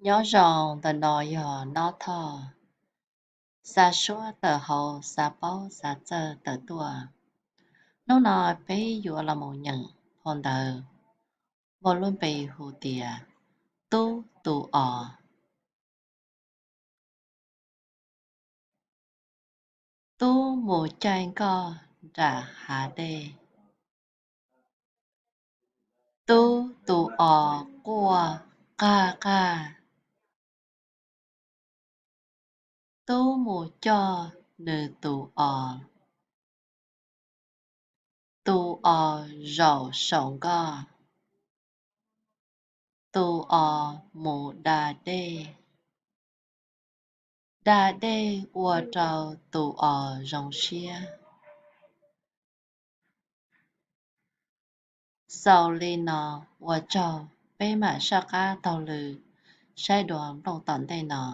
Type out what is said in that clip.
Nyob zoo, ntawm no yog Nob Thoj, xa suab tawm hauv, xa paub xa txawj tawm tuaj. Hnub no peb yuav los mus nyeem phau ntawv muaj lub npe hu tias Tub Tu Os. Tub mus caij nkoj nram hav dej. Tub tu os quaj qaj qaj. Tub mus coj nws tus os. Tus os zaum saum nkoj. Tus os mus da dej. Da dej ua rau tus os zoo siab. Xaus li no, ua tsaug, peb mam soj qab taug lw saib dua nplooj tom ntej no.